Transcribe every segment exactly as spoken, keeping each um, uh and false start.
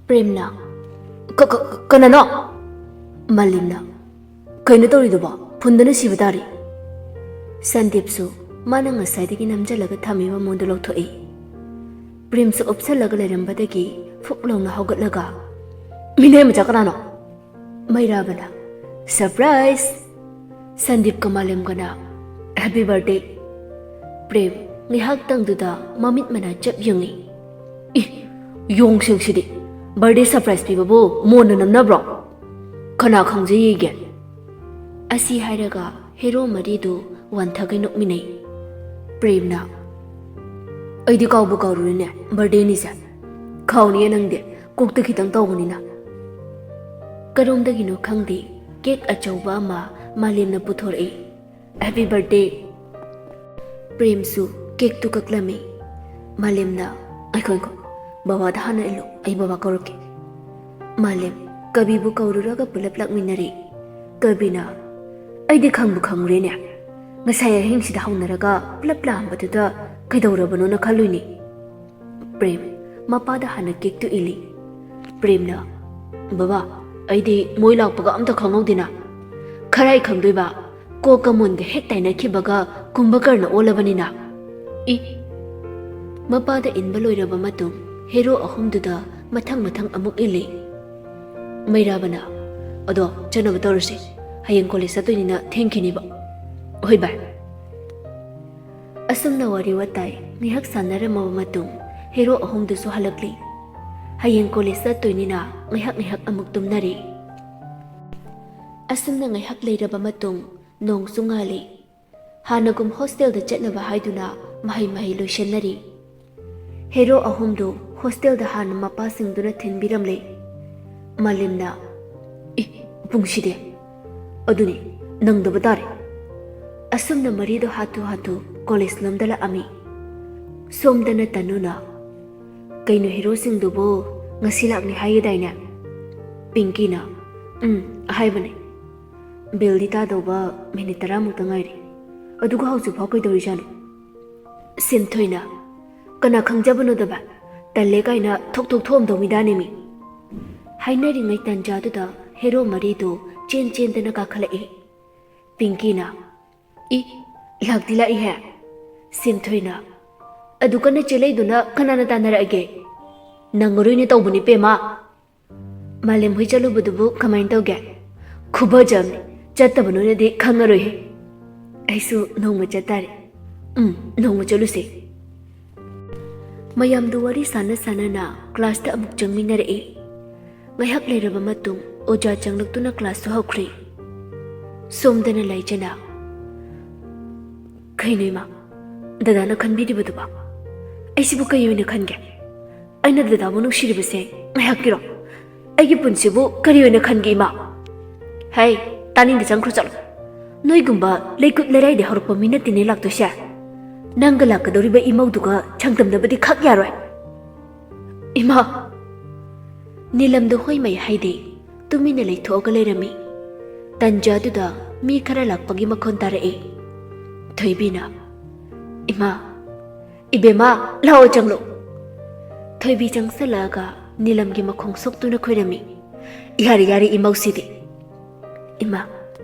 ꯄ꯭ꯔꯦꯝꯅ, "ꯀ-, ꯀ-, ꯀꯅꯥꯅꯣ?" ꯃꯥꯂꯦꯝꯅ, "ꯀꯩꯅꯣ ꯇꯧꯔꯤꯗꯨꯕꯣ? ꯐꯨꯟꯗꯅ ꯁꯤꯕ ꯇꯥꯔꯦ!" ꯁꯟꯗꯤꯞꯁꯨ ꯃꯥꯅ ꯉꯁꯥꯏꯗꯒꯤ ꯅꯝꯖꯜꯂꯒ ꯊꯝꯃꯤꯕ ꯃꯣꯟꯗꯨ ꯂꯧꯊꯣꯛꯏ꯫ ꯄ꯭ꯔꯦꯝꯁꯨ ꯎꯞꯁꯜꯂꯒ ꯂꯩꯔꯝꯕꯗꯒꯤ ꯐꯨꯛ ꯂꯥꯎꯅ ꯍꯧꯒꯠꯂꯒ, "ꯃꯤꯅꯥꯏ ꯃꯆꯥ ꯀꯅꯥꯅꯣ?" ꯃꯩꯔꯥꯕꯅ, "Surprise!" ꯁꯟꯗꯤꯞꯀ ꯃꯥꯂꯦꯝꯒꯅ, "Happy birthday!" ꯄ꯭ꯔꯦꯝ ꯉꯥꯏꯍꯥꯛꯇꯪꯗꯨꯗ ꯃꯃꯤꯠ ꯃꯅꯥ ꯆꯞ ꯌꯨꯡꯉꯤ꯫ "E, ꯌꯣꯡꯁꯤꯡꯁꯤꯗꯤ birthday surprise ꯄꯤꯕꯕꯨ ꯃꯣꯟꯅ ꯅꯝꯅꯕ꯭ꯔꯣ? ꯀꯅꯥ ꯈꯪꯖꯩꯌꯦꯒꯦ?" ꯑꯁꯤ ꯍꯥꯏꯔꯒ ꯍꯦꯔꯣ ꯃꯔꯤꯗꯨ ꯋꯥꯟꯊꯒꯩ ꯅꯣꯛꯃꯤꯟꯅꯩ꯫ ꯄ꯭ꯔꯦꯝꯅ, "ꯑꯩꯗꯤ ꯀꯥꯎꯕꯨ ꯀꯥꯎꯔꯨꯔꯦꯅꯦ, birthdayꯅꯤꯁꯦ꯫ ꯈꯥꯎꯅꯤꯌꯦ ꯅꯪꯗꯤ, ꯀꯣꯛꯇ ꯈꯤꯇꯪ ꯇꯧꯕꯅꯤꯅ꯫" ꯀꯔꯣꯝꯗꯒꯤꯅꯣ ꯈꯪꯗꯦ, ꯀꯦꯛ ꯑꯆꯧꯕ ꯑꯃ ꯃꯥꯂꯦꯝꯅ ꯄꯨꯊꯣꯔꯛꯏ꯫ "Happy birthday!" ꯄ꯭ꯔꯦꯝꯁꯨ ꯀꯦꯛꯇꯨ ꯀꯛꯂꯝꯃꯤ꯫ ꯃꯥꯂꯦꯝꯅ, "ꯉꯥꯏꯈꯣ, ꯉꯥꯏꯈꯣ, ꯕꯕꯥꯗ ꯍꯥꯟꯅ ꯏꯜꯂꯨ, ꯑꯩ ꯕꯕꯥ ꯀꯧꯔꯛꯀꯦ꯫" ꯃꯥꯂꯦꯝ ꯀꯕꯤꯕꯨ ꯀꯧꯔꯨꯔꯒ ꯄꯨꯂꯞ ꯂꯥꯛꯃꯤꯟꯅꯔꯦ꯫ ꯀꯕꯤꯅ, "ꯑꯩꯗꯤ ꯈꯪꯕꯨ ꯈꯪꯉꯨꯔꯦꯅꯦ꯫ ꯉꯁꯥꯏ ꯑꯍꯤꯡꯁꯤꯗ ꯍꯧꯅꯔꯒ ꯄꯨꯂꯞ ꯂꯥꯛꯑꯝꯕꯗꯨꯗ ꯀꯩꯗꯧꯔꯕꯅꯣꯅ ꯈꯜꯂꯨꯏꯅꯤ꯫" ꯄ꯭ꯔꯦꯝ ꯃꯄꯥꯗ ꯍꯥꯟꯅ ꯀꯦꯛꯇꯨ ꯏꯜꯂꯤ꯫ ꯄ꯭ꯔꯦꯝꯅ, "ꯕꯕꯥ, ꯑꯩꯗꯤ ꯃꯣꯏ ꯂꯥꯛꯄꯒ ꯑꯝꯇ ꯈꯪꯍꯧꯗꯦꯅ꯫ ꯈꯔꯥꯏ ꯈꯪꯗꯣꯏꯕ, ꯀꯣꯛꯀ ꯃꯣꯟꯒ ꯍꯦꯛ ꯇꯥꯏꯅꯈꯤꯕꯒ ꯀꯨꯝꯚꯀꯔꯅ ꯑꯣꯜꯂꯕꯅꯤꯅ꯫" ꯏ! ꯃꯄꯥꯗ ꯏꯟꯕ ꯂꯣꯏꯔꯕ ꯃꯇꯨꯡ ꯍꯦꯔꯣ ꯑꯍꯨꯝꯗꯨꯗ ꯃꯊꯪ ꯃꯊꯪ ꯑꯃꯨꯛ ꯏꯜꯂꯤ꯫ ꯃꯩꯔꯥꯕꯅ, "ꯑꯗꯣ ꯆꯠꯅꯕ ꯇꯧꯔꯁꯤ, ꯍꯌꯦꯡ ꯀꯣꯂꯦꯖ ꯆꯠꯇꯣꯏꯅꯤꯅ ꯊꯦꯡꯈꯤꯅꯤꯕ꯫" "ꯍꯣꯏ ꯚꯥꯏ꯫" ꯑꯁꯨꯝꯅ ꯋꯥꯔꯤ ꯋꯥꯇꯥꯏ ꯉꯥꯏꯍꯥꯛ ꯁꯥꯟꯅꯔꯝꯃꯕ ꯃꯇꯨꯡ ꯍꯦꯔꯣ ꯑꯍꯨꯝꯗꯨꯁꯨ ꯍꯜꯂꯛꯂꯤ꯫ ꯍꯌꯦꯡ ꯀꯣꯂꯦꯖ ꯆꯠꯇꯣꯏꯅꯤꯅ ꯉꯥꯏꯍꯥꯛ ꯉꯥꯏꯍꯥꯛ ꯑꯃꯨꯛ ꯇꯨꯝꯅꯔꯤ꯫ ꯑꯁꯨꯝꯅ ꯉꯥꯏꯍꯥꯛ ꯂꯩꯔꯕ ꯃꯇꯨꯡ ꯅꯣꯡꯁꯨ ꯉꯥꯜꯂꯤ꯫ ꯍꯥꯟꯅꯒꯨꯝ ꯍꯣꯁꯇꯦꯜꯗ ꯆꯠꯅꯕ ꯍꯥꯏꯗꯨꯅ ꯃꯍꯩ ꯃꯍꯩ ꯂꯣꯏꯁꯤꯟꯅꯔꯤ꯫ ꯍꯦꯔꯣ ꯑꯍꯨꯝꯗꯨ ꯍꯣꯁꯇꯦꯜꯗ ꯍꯥꯟꯅ ꯃꯄꯥꯁꯤꯡꯗꯨꯅ ꯊꯤꯟꯕꯤꯔꯝꯂꯦ꯫ ꯃꯥꯂꯦꯝꯅ, "ꯏ, ꯄꯨꯡꯁꯤꯗꯤ? ꯑꯗꯨꯅꯤ, ꯅꯪꯗꯕ ꯇꯥꯔꯦ꯫" ꯑꯁꯨꯝꯅ ꯃꯔꯤꯗꯣ ꯍꯥꯊꯨ ꯍꯥꯊꯨ ꯀꯣꯂꯦꯖ ꯂꯣꯝꯗ ꯂꯥꯛꯑꯝꯃꯤ꯫ ꯁꯣꯝꯗꯅ ꯇꯅꯨꯅ, "ꯀꯩꯅꯣ, ꯍꯦꯔꯣꯁꯤꯡꯗꯨꯕꯨ ꯉꯁꯤ ꯂꯥꯛꯅꯤ ꯍꯥꯏꯒꯗꯥꯏꯅꯦ?" ꯄꯤꯡꯀꯤꯅ, "ꯎꯝ, ꯍꯥꯏꯕꯅꯦ꯫ ꯕꯦꯜꯗꯤ ꯇꯥꯗꯧꯕ ꯃꯤꯅꯤꯠ ꯇꯔꯥꯃꯨꯛꯇ ꯉꯥꯏꯔꯦ꯫ ꯑꯗꯨꯒ ꯍꯧꯖꯤꯛꯐꯥꯎ ꯀꯩꯗꯧꯔꯤꯖꯥꯠꯅꯣ?" ꯁꯤꯟꯊꯣꯏꯅ, "ꯀꯅꯥ ꯈꯪꯖꯕꯅꯣꯗꯕ? ꯇꯜꯂꯦ ꯀꯥꯏꯅ ꯊꯣꯛ ꯊꯣꯛ ꯊꯣꯛꯑꯝꯗꯧ ꯃꯤꯗꯥꯅꯦ ꯃꯤ꯫ ꯍꯥꯏꯅꯔꯤꯉꯩ ꯇꯥꯟꯖꯥꯗꯨꯗ ꯍꯦꯔꯣ ꯃꯔꯤꯗꯨ ꯆꯦꯟ ꯆꯦꯟꯗꯅ ꯀꯥꯈꯠꯂꯛꯏ꯫ ꯄꯤꯡꯀꯤꯅ, "ꯏ, ꯂꯥꯛꯇꯤ ꯂꯥꯛꯏꯍꯦ!" ꯁꯤꯟꯊꯣꯏꯅ, "ꯑꯗꯨ ꯀꯟꯅ ꯆꯦꯜꯂꯛꯏꯗꯨꯅ ꯀꯅꯥꯅ ꯇꯥꯟꯅꯔꯛꯑꯒꯦ?" "ꯅꯪꯉꯔꯣꯏꯅ ꯇꯧꯕꯅꯤ, ꯄꯦꯃꯥ꯫ ꯃꯥꯂꯦꯝ ꯍꯣꯏ ꯆꯠꯂꯨꯕꯗꯨꯕꯨ ꯀꯃꯥꯏꯅ ꯇꯧꯒꯦ?" "ꯈꯨꯐꯖ ꯑꯃꯅꯤ, ꯆꯠꯇꯕ ꯅꯣꯏꯅꯗꯤ ꯈꯪꯉꯔꯣꯏꯍꯦ꯫ ꯑꯩꯁꯨ ꯅꯣꯡꯃ ꯆꯠꯇꯥꯔꯦ꯫ ꯎꯝ, ꯅꯣꯡꯃ ꯆꯠꯂꯨꯁꯦ꯫" ꯃꯌꯥꯝꯗꯨ ꯋꯥꯔꯤ ꯁꯥꯟꯅ ꯁꯥꯟꯅꯅ ꯀ꯭ꯂꯥꯁꯇ ꯑꯃꯨꯛ ꯆꯪꯃꯤꯟꯅꯔꯛꯏ꯫ ꯉꯥꯏꯍꯥꯛ ꯂꯩꯔꯕ ꯃꯇꯨꯡ ꯑꯣꯖꯥ ꯆꯪꯂꯛꯇꯨꯅ ꯀ꯭ꯂꯥꯁꯁꯨ ꯍꯧꯈ꯭ꯔꯦ꯫ ꯁꯣꯝꯗꯅ ꯂꯥꯏꯖꯅ, "ꯀꯩꯅꯣ ꯏꯃꯥ, ꯗꯗꯥꯅ ꯈꯟꯕꯤꯔꯤꯕꯗꯨꯕꯣ? ꯑꯩꯁꯤꯕꯨ ꯀꯩ ꯑꯣꯏꯅ ꯈꯟꯒꯦ? ꯑꯩꯅ ꯗꯗꯥꯕꯨ ꯅꯨꯡꯁꯤꯔꯤꯕꯁꯦ ꯉꯥꯏꯍꯥꯛꯀꯤꯔꯣ? ꯑꯩꯒꯤ ꯄꯨꯟꯁꯤꯕꯨ ꯀꯔꯤ ꯑꯣꯏꯅ ꯈꯟꯒꯦ ꯏꯃꯥ?" "ꯍꯩ, ꯇꯥꯅꯤꯡꯗꯦ, ꯆꯪꯈ꯭ꯔꯣ ꯆꯠꯂꯣ꯫ ꯅꯣꯏꯒꯨꯝꯕ ꯂꯩꯀꯨꯠ ꯂꯩꯔꯥꯏꯗ ꯍꯧꯔꯛꯄ ꯃꯤ ꯅꯠꯇꯦꯅꯦ ꯂꯥꯛꯇꯣꯏꯁꯦ꯫ ꯅꯪꯒ ꯂꯥꯛꯀꯗꯧꯔꯤꯕ ꯏꯃꯧꯗꯨꯒ ꯆꯥꯡꯗꯝꯅꯕꯗꯤ ꯈꯛ ꯌꯥꯔꯣꯏ꯫" "ꯏꯃꯥ!" ꯅꯤꯂꯝꯗꯨ ꯍꯣꯏꯃꯩ ꯍꯥꯏꯗꯦ, ꯇꯨꯃꯤꯟꯅ ꯂꯩꯊꯣꯛꯑꯒ ꯂꯩꯔꯝꯃꯤ꯫ ꯇꯟꯖꯥꯗꯨꯗ ꯃꯤ ꯈꯔ ꯂꯥꯛꯄꯒꯤ ꯃꯈꯣꯟ ꯇꯥꯔꯛꯏ꯫ ꯊꯣꯏꯕꯤꯅ, "ꯏꯃꯥ, ꯏꯕꯦꯝꯃ, ꯂꯥꯛꯑꯣ ꯆꯪꯂꯣ꯫" ꯊꯣꯏꯕꯤ ꯆꯪꯁꯜꯂꯛꯑꯒ ꯅꯤꯂꯝꯒꯤ ꯃꯈꯣꯡ ꯁꯣꯛꯇꯨꯅ ꯈꯣꯏꯔꯝꯃꯤ꯫ "ꯌꯥꯔꯦ, ꯌꯥꯔꯦ, ꯏꯃꯧꯁꯤꯗꯤ꯫ ꯏꯃꯥ,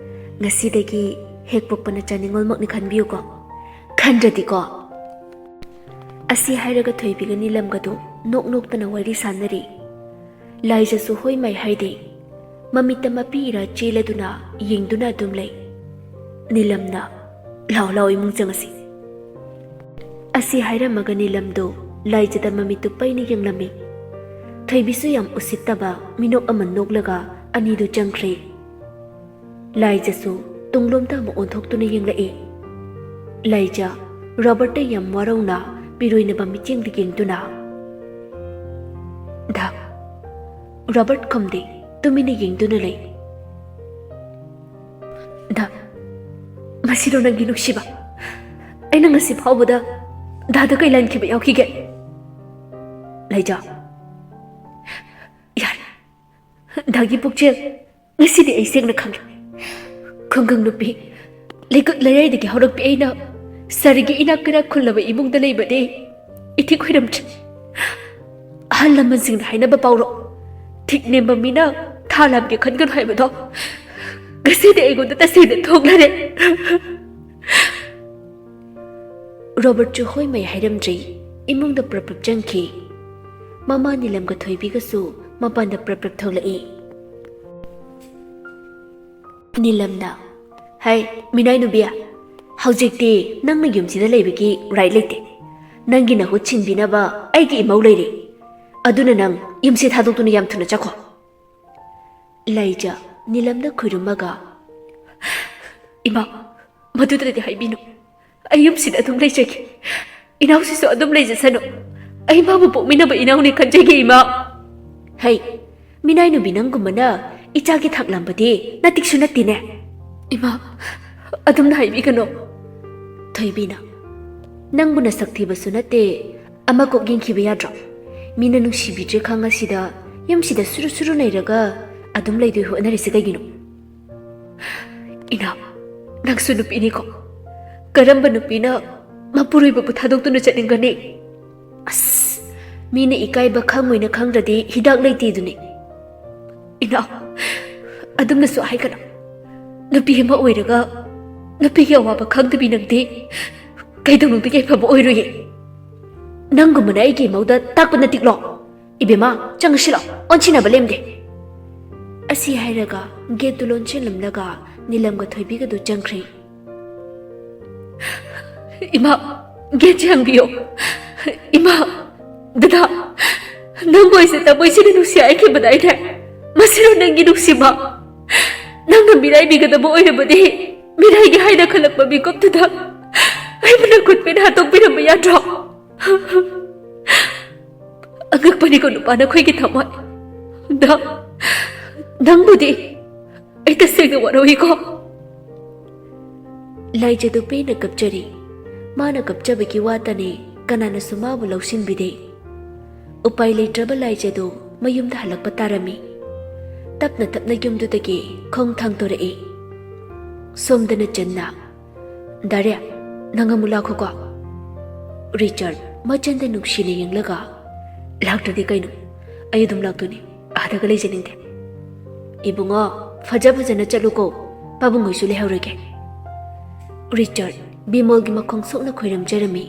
ꯉꯁꯤꯗꯒꯤ ꯍꯦꯛ ꯄꯣꯛꯄ ꯅꯆꯥ ꯅꯤꯉꯣꯜꯃꯛꯅꯤ ꯈꯟꯕꯤꯌꯨꯀꯣ꯫ ꯈꯟꯗ꯭ꯔꯗꯤꯀꯣ꯫" ꯑꯁꯤ ꯍꯥꯏꯔꯒ ꯊꯣꯏꯕꯤꯒ ꯅꯤꯂꯝꯒꯗꯨ ꯅꯣꯛ ꯅꯣꯛꯇꯅ ꯋꯥꯔꯤ ꯁꯥꯟꯅꯔꯤ꯫ ꯂꯥꯏꯖꯁꯨ ꯍꯣꯏꯃꯩ ꯍꯥꯏꯗꯦ꯫ ꯃꯃꯤꯠꯇ ꯃꯄꯤ ꯏꯔꯥ ꯆꯦꯜꯂꯗꯨꯅ ꯌꯦꯡꯗꯨꯅ ꯑꯗꯨꯝ ꯂꯩ꯫ ꯅꯤꯂꯝꯅ, "ꯂꯥꯎ, ꯂꯥꯎ, ꯏꯃꯨꯡ ꯆꯪꯉꯁꯤ꯫" ꯑꯁꯤ ꯍꯥꯏꯔꯝꯃꯒ ꯅꯤꯂꯝꯗꯨ ꯂꯥꯏꯖꯗ ꯃꯃꯤꯠꯇꯨ ꯄꯩꯅ ꯌꯦꯡꯂꯝꯃꯤ꯫ ꯊꯣꯏꯕꯤꯁꯨ ꯌꯥꯝ ꯎꯁꯤꯠꯇꯕ ꯃꯤꯅꯣꯛ ꯑꯃ ꯅꯣꯛꯂꯒ ꯑꯅꯤꯗꯨ ꯆꯪꯈ꯭ꯔꯦ꯫ ꯂꯥꯏꯖꯁꯨ ꯇꯨꯡꯂꯣꯝꯗ ꯑꯃꯨꯛ ꯑꯣꯟꯊꯣꯛꯇꯨꯅ ꯌꯦꯡꯂꯛꯏ꯫ ꯂꯥꯏꯖ ꯔꯣꯕꯔꯠꯇ ꯌꯥꯝ ꯋꯥꯔꯧꯅ ꯄꯤꯔꯣꯏꯅꯕ ꯃꯤꯠꯌꯦꯡꯗ ꯌꯦꯡꯗꯨꯅ, "ꯗꯥ, ꯔꯣꯕꯔꯠ ꯈꯨꯝꯗꯦ, ꯇꯨꯃꯤꯟꯅ ꯌꯦꯡꯗꯨꯅ ꯂꯩ꯫ ꯗꯥ, ꯃꯁꯤꯔꯣ ꯅꯪꯒꯤ ꯅꯨꯡꯁꯤꯕ? ꯑꯩꯅ ꯉꯁꯤ ꯐꯥꯎꯕꯗ ꯗꯥꯗ ꯀꯩ ꯂꯥꯟꯈꯤꯕ ꯌꯥꯎꯈꯤꯒꯦ?" ꯂꯩꯖ, "ꯌꯥꯔꯦ, ꯗꯥꯒꯤ ꯄꯨꯛꯆꯦꯜ ꯉꯁꯤꯗꯤ ꯑꯩ ꯁꯦꯡꯅ ꯈꯪꯂꯦ꯫ ꯈꯨꯡꯒꯪ ꯅꯨꯄꯤ, ꯂꯩꯀꯨꯠ ꯂꯩꯔꯥꯏꯗꯒꯤ ꯍꯧꯔꯛꯄꯤ ꯑꯩꯅ ꯁꯍꯔꯒꯤ ꯏꯅꯥꯛ ꯀꯩꯔꯥꯛ ꯈꯨꯜꯂꯕ ꯏꯃꯨꯡꯗ ꯂꯩꯕꯗꯤ ꯏꯊꯤꯛ ꯑꯣꯏꯔꯝꯗ꯭ꯔꯦ꯫ ꯑꯍꯜ ꯂꯃꯟꯁꯤꯡꯅ ꯍꯥꯏꯅꯕ ꯄꯥꯎꯔꯣ, ꯊꯤꯛ ꯅꯦꯝꯕ ꯃꯤꯅ ꯊꯥ ꯂꯥꯝꯒꯦ ꯈꯟꯒꯅꯨ ꯍꯥꯏꯕꯗꯣ ꯉꯁꯤꯗꯤ ꯑꯩꯉꯣꯟꯗ ꯇꯁꯦꯡꯅ ꯊꯣꯛꯂꯔꯦ꯫ ꯔꯣꯕꯔꯠꯁꯨ ꯍꯣꯏ ꯃꯩ ꯍꯥꯏꯔꯝꯗ꯭ꯔꯤ꯫ ꯏꯃꯨꯡꯗ ꯄ꯭ꯔꯞ ꯄ꯭ꯔꯞ ꯆꯪꯈꯤ꯫ ꯃꯃꯥ ꯅꯤꯂꯝꯒ ꯊꯣꯏꯕꯤꯒꯁꯨ ꯃꯄꯥꯟꯗ ꯄ꯭ꯔꯞ ꯄ꯭ꯔꯞ ꯊꯣꯛꯂꯛꯏ꯫ ꯅꯤꯂꯝꯅ, "ꯍꯩ, ꯃꯤꯅꯥꯏ ꯅꯨꯕꯤ, ꯍꯧꯖꯤꯛꯇꯤ ꯅꯪꯅ ꯌꯨꯝꯁꯤꯗ ꯂꯩꯕꯒꯤ ꯔꯥꯏꯠ ꯂꯩꯇꯦ꯫ ꯅꯪꯒꯤ ꯅꯍꯨꯠ ꯁꯤꯟꯕꯤꯅꯕ ꯑꯩꯒꯤ ꯏꯃꯧ ꯂꯩꯔꯤ꯫ ꯑꯗꯨꯅ ꯅꯪ ꯌꯨꯝꯁꯤ ꯊꯥꯗꯣꯛꯇꯨꯅ ꯌꯥꯝ ꯊꯨꯅ ꯆꯠꯈꯣ꯫" ꯂꯥꯏꯖ ꯅꯤꯂꯝꯗ ꯈꯨꯔꯨꯝꯃꯒ, "ꯏꯃꯥ, ꯃꯗꯨꯗꯗꯤ ꯍꯥꯏꯕꯤꯅꯨ꯫ ꯑꯩ ꯌꯨꯝꯁꯤꯗ ꯑꯗꯨꯝ ꯂꯩꯖꯒꯦ꯫ ꯏꯅꯥꯎꯁꯤꯁꯨ ꯑꯗꯨꯝ ꯂꯩꯖꯁꯅꯨ꯫ ꯑꯩ ꯃꯥꯕꯨ ꯄꯣꯛꯃꯤꯟꯅꯕ ꯏꯅꯥꯎꯅꯤ ꯈꯟꯖꯒꯦ, ꯏꯃꯥ꯫" "ꯍꯩ, ꯃꯤꯅꯥꯏ ꯅꯨꯕꯤ ꯅꯪꯒꯨꯝꯕꯅ ꯏꯆꯥꯒꯤ ꯊꯥꯛ ꯂꯥꯝꯕꯗꯤ ꯅꯇꯤꯛꯁꯨ ꯅꯠꯇꯦꯅꯦ꯫" "ꯏꯃꯥ, ꯑꯗꯨꯝꯅ ꯍꯥꯏꯕꯤꯒꯅꯨ꯫" ꯊꯣꯏꯕꯤꯅ, "ꯅꯪꯕꯨ ꯅꯁꯛ ꯊꯤꯕꯁꯨ ꯅꯠꯇꯦ, ꯑꯃ ꯀꯣꯛ ꯌꯦꯡꯈꯤꯕ ꯌꯥꯗ꯭ꯔꯣ? ꯃꯤꯅ ꯅꯨꯡꯁꯤꯕꯤꯗ꯭ꯔꯦ ꯈꯪꯉꯁꯤꯗ ꯌꯨꯝꯁꯤꯗ ꯁꯨꯔꯨ ꯁꯨꯔꯨ ꯅꯩꯔꯒ ꯑꯗꯨꯝ ꯂꯩꯗꯣꯏ ꯍꯣꯠꯅꯔꯤꯁꯦ ꯀꯩꯒꯤꯅꯣ?" "ꯏꯅꯥꯎ, ꯅꯪꯁꯨ ꯅꯨꯄꯤꯅꯤꯀꯣ꯫ ꯀꯔꯝꯕ ꯅꯨꯄꯤꯅ ꯃꯄꯨꯔꯣꯏꯕꯕꯨ ꯊꯥꯗꯣꯛꯇꯨꯅ ꯆꯠꯅꯤꯡꯒꯅꯤ? ꯑꯁ, ꯃꯤꯅ ꯏꯀꯥꯏꯕ ꯈꯪꯉꯣꯏꯅ ꯈꯪꯗ꯭ꯔꯗꯤ ꯍꯤꯗꯥꯛ ꯂꯩꯇꯦꯗꯨꯅꯤ꯫" "ꯏꯅꯥꯎ, ꯑꯗꯨꯝꯅꯁꯨ ꯍꯥꯏꯒꯅꯨ꯫ ꯅꯨꯄꯤ ꯑꯃ ꯑꯣꯏꯔꯒ ꯅꯨꯄꯤꯒꯤ ꯑꯋꯥꯕ ꯈꯪꯗꯕꯤ ꯅꯪꯗꯤ ꯀꯩꯗꯧꯅꯨꯡꯗꯒꯤ ꯑꯐꯕ ꯑꯣꯏꯔꯣꯏꯌꯦ꯫ ꯅꯪꯒꯨꯝꯕꯅ ꯑꯩꯒꯤ ꯏꯃꯧꯗ ꯇꯥꯛꯄ ꯅꯠꯇꯤꯛꯂꯣ? ꯏꯕꯦꯝꯃ, ꯆꯪꯉꯁꯤ ꯂꯥꯛꯑꯣ, ꯑꯣꯟꯁꯤꯟꯅꯕ ꯂꯦꯝꯗꯦ꯫" ꯑꯁꯤ ꯍꯥꯏꯔꯒ ꯒꯦꯠꯇꯨ ꯂꯣꯟꯁꯤꯜꯂꯝꯂꯒ ꯅꯤꯂꯝꯒ ꯊꯣꯏꯕꯤꯒꯗꯨ ꯆꯪꯈ꯭ꯔꯦ꯫ "ꯏꯃꯥ, ꯒꯦꯠꯁꯦ ꯍꯥꯡꯕꯤꯌꯣ꯫ ꯏꯃꯥ, ꯗꯗꯥ, ꯅꯪꯕꯨ ꯑꯩꯁꯦ ꯊꯃꯣꯏꯁꯤꯅ ꯅꯨꯡꯁꯤ ꯍꯥꯏꯈꯤꯕꯗꯥꯏꯅꯦ? ꯃꯁꯤꯔꯣ ꯅꯪꯒꯤ ꯅꯨꯡꯁꯤꯕ? ꯅꯪꯅ ꯃꯤꯔꯥꯏꯕꯤꯒꯗꯕ ꯑꯣꯏꯔꯕꯗꯤ ꯃꯤꯔꯥꯏꯒꯦ ꯍꯥꯏꯅ ꯈꯜꯂꯛꯄ ꯃꯤꯀꯨꯞꯇꯨꯗ ꯑꯩꯕꯨ ꯅꯈꯨꯠꯄꯤꯅ ꯍꯥꯠꯇꯣꯛꯄꯤꯔꯝꯕ ꯌꯥꯗ꯭ꯔꯣ?" "ꯑꯉꯛꯄꯅꯤꯀꯣ ꯅꯨꯄꯥ ꯅꯈꯣꯏꯒꯤ ꯊꯃꯣꯏ꯫ ꯗꯥ, ꯅꯪꯕꯨꯗꯤ ꯑꯩ ꯇꯁꯦꯡꯅ ꯋꯥꯔꯧꯏꯀꯣ꯫" ꯂꯥꯏꯖꯗꯨ ꯄꯦꯟꯅ ꯀꯞꯆꯔꯤ꯫ ꯃꯥꯅ ꯀꯞꯆꯕꯒꯤ ꯋꯥꯇꯅꯤ, ꯀꯅꯥꯅꯁꯨ ꯃꯥꯕꯨ ꯂꯧꯁꯤꯟꯕꯤꯗꯦ꯫ ꯎꯄꯥꯏ ꯂꯩꯇ꯭ꯔꯕ ꯂꯥꯏꯖꯗꯨ ꯃꯌꯨꯝꯗ ꯍꯜꯂꯛꯄ ꯇꯥꯔꯝꯃꯤ꯫ ꯇꯞꯅ ꯇꯞꯅ ꯌꯨꯝꯗꯨꯗꯒꯤ ꯈꯣꯡ ꯊꯥꯡꯗꯣꯔꯛꯏ꯫ ꯁꯣꯝꯗꯅ ꯆꯟꯅ, "ꯗꯥꯔꯦ, ꯅꯪ ꯑꯃꯨꯛ ꯂꯥꯛꯈꯣꯀꯣ꯫" ꯔꯤꯆꯥꯔꯗ ꯃꯆꯟꯗ ꯅꯨꯡꯁꯤꯅ ꯌꯦꯡꯂꯒ, "ꯂꯥꯛꯇ꯭ꯔꯗꯤ ꯀꯩꯅꯣ? ꯑꯩ ꯑꯗꯨꯝ ꯂꯥꯛꯇꯣꯏꯅꯤ꯫ ꯑꯥꯗꯒ ꯂꯩꯖꯅꯤꯡꯗꯦ꯫ ꯏꯕꯨꯡꯉꯣ, ꯐꯖ ꯐꯖꯅ ꯆꯠꯂꯨꯀꯣ꯫ ꯄꯥꯕꯨꯡ ꯍꯣꯏꯁꯨ ꯂꯩꯍꯧꯔꯒꯦ꯫ ꯔꯤꯆꯥꯔꯗ ꯕꯤꯃꯣꯜꯒꯤ ꯃꯈꯣꯡ ꯁꯣꯛꯅ ꯈꯣꯏꯔꯝꯖꯔꯝꯃꯤ꯫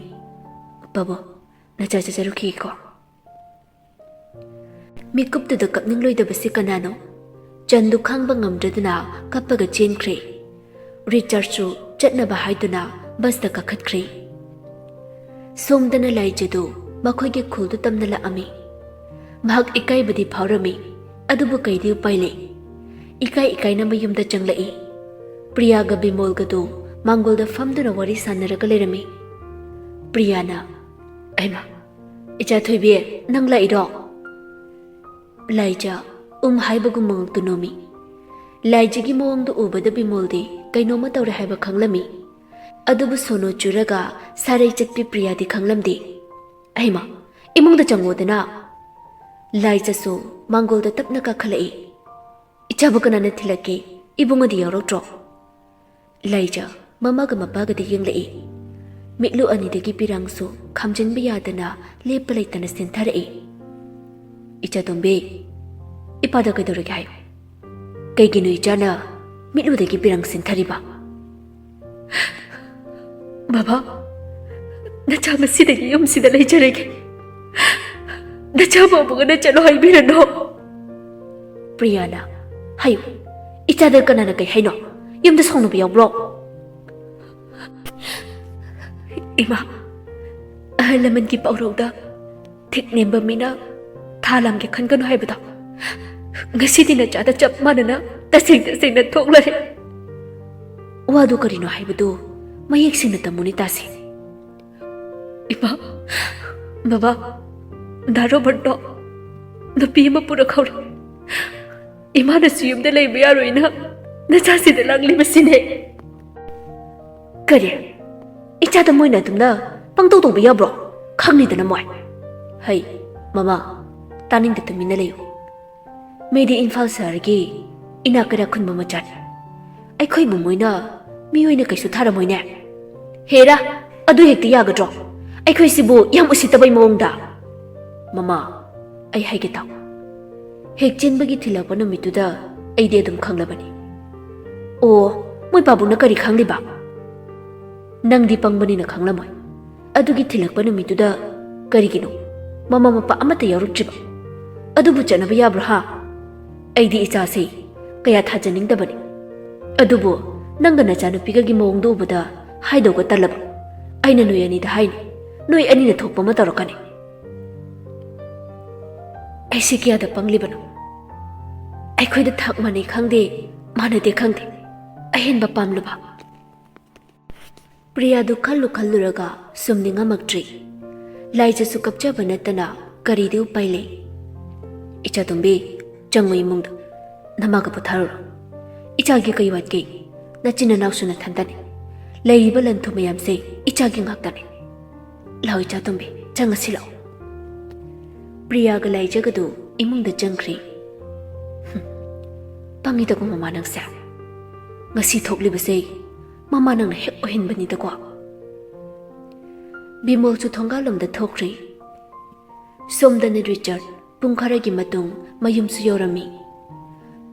"ꯄꯥꯕꯨꯡ, ꯅꯆꯥ ꯆꯠꯆꯔꯨꯈꯤꯒꯦꯀꯣ꯫" ꯃꯤꯀꯨꯞꯇꯨꯗ ꯀꯞꯅꯤꯡꯂꯣꯏꯗꯕꯁꯤ ꯀꯅꯥꯅꯣ? ꯆꯟꯗꯨ ꯈꯥꯡꯕ ꯉꯝꯗ꯭ꯔꯗꯨꯅ ꯀꯞꯄꯒ ꯆꯦꯟꯈ꯭ꯔꯦ꯫ ꯔꯤꯆꯥꯔꯗꯁꯨ ꯆꯠꯅꯕ ꯍꯥꯏꯗꯨꯅ ꯕꯁꯇ ꯀꯥꯈꯠꯈ꯭ꯔꯦ꯫ ꯁꯣꯝꯗꯅ ꯂꯥꯏꯖꯗꯨ ꯃꯈꯣꯏꯒꯤ ꯈꯨꯜꯗꯨ ꯇꯝꯅ ꯂꯥꯛꯑꯝꯃꯤ꯫ ꯃꯍꯥꯛ ꯏꯀꯥꯏꯕꯗꯤ ꯐꯥꯎꯔꯝꯃꯤ, ꯑꯗꯨꯕꯨ ꯀꯩꯗꯤ ꯎꯄꯥꯏ ꯂꯩ? ꯏꯀꯥꯏ ꯏꯀꯥꯏꯅ ꯃꯌꯨꯝꯗ ꯆꯪꯂꯛꯏ꯫ ꯄ꯭ꯔꯤꯌꯥꯒ ꯕꯤꯃꯣꯜꯒꯗꯨ ꯃꯥꯡꯒꯣꯜꯗ ꯐꯝꯗꯨꯅ ꯋꯥꯔꯤ ꯁꯥꯟꯅꯔꯒ ꯂꯩꯔꯝꯃꯤ꯫ ꯄ꯭ꯔꯤꯌꯥꯅ, "ꯑꯩꯃ, ꯏꯆꯥ ꯊꯣꯏꯕꯤ, ꯅꯪ ꯂꯥꯛꯏꯔꯣ?" ꯂꯥꯏꯖ ꯎꯝ ꯍꯥꯏꯕꯒꯨꯝ ꯃꯉꯛꯇꯨ ꯅꯣꯝꯃꯤ꯫ ꯂꯥꯏꯖꯒꯤ ꯃꯑꯣꯡꯗꯨ ꯎꯕꯗ ꯕꯤꯃꯣꯜꯗꯤ ꯀꯩꯅꯣꯝꯃ ꯇꯧꯔꯦ ꯍꯥꯏꯕ ꯈꯪꯂꯝꯃꯤ꯫ ꯑꯗꯨꯕꯨ ꯁꯣꯅꯣ ꯆꯨꯔꯒ ꯁꯥꯔꯩ ꯆꯠꯄꯤ ꯄ꯭ꯔꯤꯌꯥꯗꯤ ꯈꯪꯂꯝꯗꯦ꯫ "ꯑꯩꯃ, ꯏꯃꯨꯡꯗ ꯆꯪꯉꯣꯗꯅ꯫" ꯂꯥꯏꯖꯁꯨ ꯃꯥꯡꯒꯣꯜꯗ ꯇꯞꯅ ꯀꯥꯈꯠꯂꯛꯏ꯫ "ꯏꯆꯥꯕꯨ ꯀꯅꯥꯅ ꯊꯤꯜꯂꯛꯀꯦ? ꯏꯕꯨꯡꯉꯣꯗꯤ ꯌꯥꯎꯔꯛꯇ꯭ꯔꯣ?" ꯂꯥꯏꯖ ꯃꯃꯥꯒ ꯃꯄꯥꯒꯗꯤ ꯌꯦꯡꯂꯛꯏ꯫ ꯃꯤꯠꯂꯨ ꯑꯅꯤꯗꯒꯤ ꯄꯤꯔꯥꯡꯁꯨ ꯈꯥꯝꯖꯤꯟꯕ ꯌꯥꯗꯅ ꯂꯦꯞꯄ ꯂꯩꯇꯅ ꯆꯦꯟꯊꯔꯛꯏ꯫ "ꯏꯆꯥꯇꯣꯝꯕꯤ, ꯏꯄꯥꯗ ꯀꯩꯗꯧꯔꯒꯦ ꯍꯥꯏꯌꯨ꯫ ꯀꯩꯒꯤꯅꯣ ꯏꯆꯥꯅ ꯃꯤꯠꯂꯨꯗꯒꯤ ꯄꯤꯔꯥꯡ ꯆꯦꯟꯊꯔꯤꯕ?" "ꯕꯕꯥ, ꯅꯆꯥ ꯉꯁꯤꯗꯒꯤ ꯌꯨꯝꯁꯤꯗ ꯂꯩꯖꯔꯒꯦ꯫ ꯅꯆꯥ ꯃꯥꯕꯨꯒꯅ ꯆꯠꯂꯣ ꯍꯥꯏꯕꯤꯔꯅꯨ꯫" ꯄ꯭ꯔꯤꯌꯥꯅ, "ꯍꯥꯏꯌꯨ, ꯏꯆꯥꯗ ꯀꯅꯥꯅ ꯀꯩ ꯍꯥꯏꯅꯣ? ꯌꯨꯝꯗ ꯁꯥꯎꯅꯕ ꯌꯥꯎꯕ꯭ꯔꯣ?" "ꯏꯃꯥ, ꯑꯍꯜ ꯂꯃꯟꯒꯤ ꯄꯥꯎꯔꯧꯗ ꯊꯤꯛ ꯅꯦꯝꯕ ꯃꯤꯅ ꯊꯥ ꯂꯥꯝꯒꯦ ꯈꯟꯒꯅꯨ ꯍꯥꯏꯕꯗꯣ ꯉꯁꯤꯗꯤ ꯅꯆꯥꯗ ꯆꯞ ꯃꯥꯟꯅꯅ ꯇꯁꯦꯡ ꯇꯁꯦꯡꯅ ꯊꯣꯛꯂꯔꯦ꯫ ꯋꯥꯗꯨ ꯀꯔꯤꯅꯣ ꯍꯥꯏꯕꯗꯨ ꯃꯌꯦꯛ ꯁꯦꯡꯅ ꯇꯝꯃꯨꯅꯦ ꯇꯥꯁꯤ꯫" "ꯏꯃꯥ, ꯕꯕꯥ, ꯗꯥ ꯔꯣꯕꯔꯠꯇꯣ ꯅꯨꯄꯤ ꯑꯃ ꯄꯨꯔꯛꯍꯧꯔꯦ꯫ ꯏꯃꯥꯅꯁꯨ ꯌꯨꯝꯗ ꯂꯩꯕ ꯌꯥꯔꯣꯏꯅ ꯅꯆꯥꯁꯤꯗ ꯂꯥꯛꯂꯤꯕꯁꯤꯅꯦ꯫" "ꯀꯔꯤ? ꯏꯆꯥꯗ ꯃꯣꯏꯅ ꯑꯗꯨꯝꯅ ꯄꯪꯇꯧ ꯇꯧꯕ ꯌꯥꯕ꯭ꯔꯣ? ꯈꯪꯅꯤꯗꯅ ꯃꯣꯏ꯫" "ꯍꯩ, ꯃꯃꯥ, ꯇꯥꯅꯤꯡꯗ ꯇꯨꯃꯤꯟꯅ ꯂꯩꯌꯨ꯫ ꯃꯤꯗꯤ ꯏꯝꯐꯥꯜ ꯁꯍꯔꯒꯤ ꯏꯅꯥꯛ ꯀꯩꯔꯥꯛ ꯈꯨꯟꯕ ꯃꯆꯥꯅꯤ꯫ ꯑꯩꯈꯣꯏꯕꯨ ꯃꯣꯏꯅ ꯃꯤ ꯑꯣꯏꯅ ꯀꯩꯁꯨ ꯊꯥꯔꯝꯃꯣꯏꯅꯦ꯫" "ꯍꯦꯔꯥ, ꯑꯗꯨ ꯍꯦꯛꯇ ꯌꯥꯒꯗ꯭ꯔꯣ? ꯑꯩꯈꯣꯏꯁꯤꯕꯨ ꯌꯥꯝ ꯎꯁꯤꯠꯇꯕꯩ ꯃꯑꯣꯡꯗ꯫" "ꯃꯃꯥ, ꯑꯩ ꯍꯥꯏꯒꯦ ꯇꯥꯎ꯫ ꯍꯦꯛ ꯆꯦꯟꯕꯒꯤ ꯊꯤꯜꯂꯛꯄ ꯅꯨꯃꯤꯠꯇꯨꯗ ꯑꯩꯗꯤ ꯑꯗꯨꯝ ꯈꯪꯂꯕꯅꯤ꯫ ꯑꯣ, ꯃꯣꯏ ꯄꯥꯕꯨꯡꯅ ꯀꯔꯤ ꯈꯪꯂꯤꯕ? ꯅꯪꯗꯤ ꯄꯪꯕꯅꯤꯅ ꯈꯪꯂꯝꯃꯣꯏ꯫ ꯑꯗꯨꯒꯤ ꯊꯤꯜꯂꯛꯄ ꯅꯨꯃꯤꯠꯇꯨꯗ ꯀꯔꯤꯒꯤꯅꯣ ꯃꯃꯥ ꯃꯄꯥ ꯑꯃꯠꯇ ꯌꯥꯎꯔꯛꯇ꯭ꯔꯤꯕ? ꯑꯗꯨꯕꯨ ꯆꯠꯅꯕ ꯌꯥꯕ꯭ꯔꯣ ꯍꯥ? ꯑꯩꯗꯤ ꯏꯆꯥꯁꯦ ꯀꯌꯥ ꯊꯥꯖꯅꯤꯡꯗꯕꯅꯤ꯫ ꯑꯗꯨꯕꯨ ꯅꯪꯒ ꯅꯆꯥꯅꯨꯄꯤꯒꯒꯤ ꯃꯑꯣꯡꯗꯣ ꯎꯕꯗ ꯍꯥꯏꯗꯧꯒ ꯇꯜꯂꯕ꯫ ꯑꯩꯅ ꯅꯣꯏ ꯑꯅꯤꯗ ꯍꯥꯏꯅꯤ, ꯅꯣꯏ ꯑꯅꯤꯅ ꯊꯣꯛꯄ ꯑꯃ ꯇꯧꯔꯛꯀꯅꯤ꯫ ꯑꯩꯁꯦ ꯀꯌꯥꯗ ꯄꯪꯂꯤꯕꯅꯣ? ꯑꯩꯈꯣꯏꯗ ꯊꯥꯛ ꯃꯥꯟꯅꯩ ꯈꯪꯗꯦ, ꯃꯥꯟꯅꯗꯦ ꯈꯪꯗꯦ, ꯑꯍꯦꯟꯕ ꯄꯥꯝꯂꯨꯕ꯫ ꯄ꯭ꯔꯤꯌꯥꯗꯨ ꯈꯜꯂꯨ ꯈꯜꯂꯨꯔꯒ ꯁꯨꯝ ꯅꯤꯡꯉꯝꯃꯛꯇ꯭ꯔꯦ꯫ ꯂꯥꯏꯖꯁꯨ ꯀꯞꯆꯕ ꯅꯠꯇꯅ ꯀꯔꯤꯗꯤ ꯎꯄꯥꯏ ꯂꯩ? ꯏꯆꯥꯇꯣꯝꯕꯤ, ꯆꯪꯉꯨ ꯏꯃꯨꯡꯗ꯫ ꯅꯃꯥꯒ ꯄꯣꯊꯥꯔꯨꯔꯣ꯫ ꯏꯆꯥꯒꯤ ꯀꯩ ꯋꯥꯠꯀꯦ? ꯅꯆꯤꯟ ꯅꯅꯥꯎꯁꯨ ꯅꯊꯟꯇꯅꯤ꯫ ꯂꯩꯔꯤꯕ ꯂꯟ ꯊꯨꯝ ꯃꯌꯥꯝꯁꯦ ꯏꯆꯥꯒꯤ ꯉꯥꯛꯇꯅꯤ꯫ ꯂꯥꯛꯑꯣ ꯏꯆꯥꯇꯣꯝꯕꯤ, ꯆꯪꯉꯁꯤ ꯂꯥꯛꯑꯣ꯫ ꯄ꯭ꯔꯤꯌꯥꯒ ꯂꯥꯏꯖꯒꯗꯨ ꯏꯃꯨꯡꯗ ꯆꯪꯈ꯭ꯔꯦ꯫ ꯍꯨꯝ, ꯄꯪꯉꯤꯗꯀꯣ ꯃꯃꯥ ꯅꯪꯁꯦ꯫ ꯉꯁꯤ ꯊꯣꯛꯂꯤꯕꯁꯦ ꯃꯃꯥ ꯅꯪꯅ ꯍꯦꯛ ꯑꯣꯏꯍꯟꯕꯅꯤꯗꯀꯣ꯫ ꯕꯤꯃꯣꯜꯁꯨ ꯊꯣꯡꯒꯥꯜꯂꯣꯝꯗ ꯊꯣꯛꯈ꯭ꯔꯦ꯫ ꯁꯣꯝꯗꯅ ꯔꯤꯆꯥꯔꯗ ꯄꯨꯡ ꯈꯔꯒꯤ ꯃꯇꯨꯡ ꯃꯌꯨꯝꯁꯨ ꯌꯧꯔꯝꯃꯤ꯫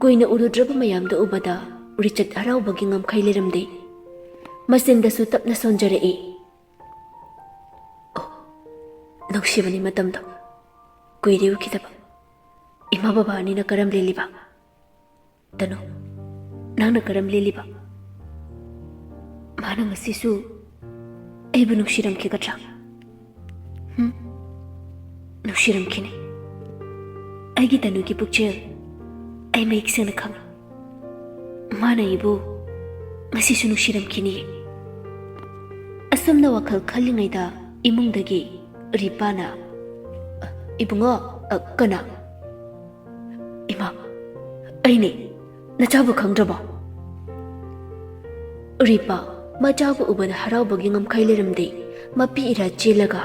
ꯀꯨꯏꯅ ꯎꯔꯨꯗ꯭ꯔꯕ ꯃꯌꯥꯝꯗꯨ ꯎꯕꯗ ꯔꯤꯆꯥꯔꯗ ꯍꯔꯥꯎꯕꯒꯤ ꯉꯝꯈꯩ ꯂꯩꯔꯝꯗꯦ꯫ ꯃꯆꯤꯟꯗꯁꯨ ꯇꯞꯅ ꯁꯣꯟꯖꯔꯛꯏ꯫ ꯑꯣ, ꯅꯨꯡꯁꯤꯕꯅꯤ ꯃꯇꯝꯗꯣ꯫ ꯀꯨꯏꯔꯦ ꯎꯈꯤꯗꯕ꯫ ꯏꯃꯥ ꯕꯕꯥ ꯑꯅꯤꯅ ꯀꯔꯝ ꯂꯦꯜꯂꯤꯕ? ꯇꯅꯨ, ꯅꯪꯅ ꯀꯔꯝ ꯂꯦꯜꯂꯤꯕ? ꯃꯥꯅ ꯉꯁꯤꯁꯨ ꯑꯩꯕꯨ ꯅꯨꯡꯁꯤꯔꯝꯈꯤꯒꯗ꯭ꯔꯥ? ꯍꯨꯝ? ꯅꯨꯡꯁꯤꯔꯝꯈꯤꯅꯤ꯫ ꯑꯩꯒꯤ ꯇꯅꯨꯒꯤ ꯄꯨꯛꯆꯦꯜ ꯑꯩ ꯃꯌꯦꯛ ꯁꯦꯡꯅ ꯈꯪꯏ꯫ ꯃꯥꯅ ꯑꯩꯕꯨ ꯉꯁꯤꯁꯨ ꯅꯨꯡꯁꯤꯔꯝꯈꯤꯅꯤ꯫ ꯑꯁꯨꯝꯅ ꯋꯥꯈꯜ ꯈꯜꯂꯤꯉꯩꯗ ꯏꯃꯨꯡꯗꯒꯤ ꯔꯤꯄꯥꯅ, "ꯏꯕꯨꯡꯉꯣ, ꯑ, ꯀꯅꯥ?" "ꯏꯃꯥ, ꯑꯩꯅꯦ, ꯅꯆꯥꯕꯨ ꯈꯪꯗ꯭ꯔꯕꯣ?" ꯔꯤꯄꯥ ꯃꯆꯥꯕꯨ ꯎꯕꯗ ꯍꯔꯥꯎꯕꯒꯤ ꯉꯝꯈꯩ ꯂꯩꯔꯝꯗꯦ꯫ ꯃꯄꯤ ꯏꯔꯥ ꯆꯦꯜꯂꯒ,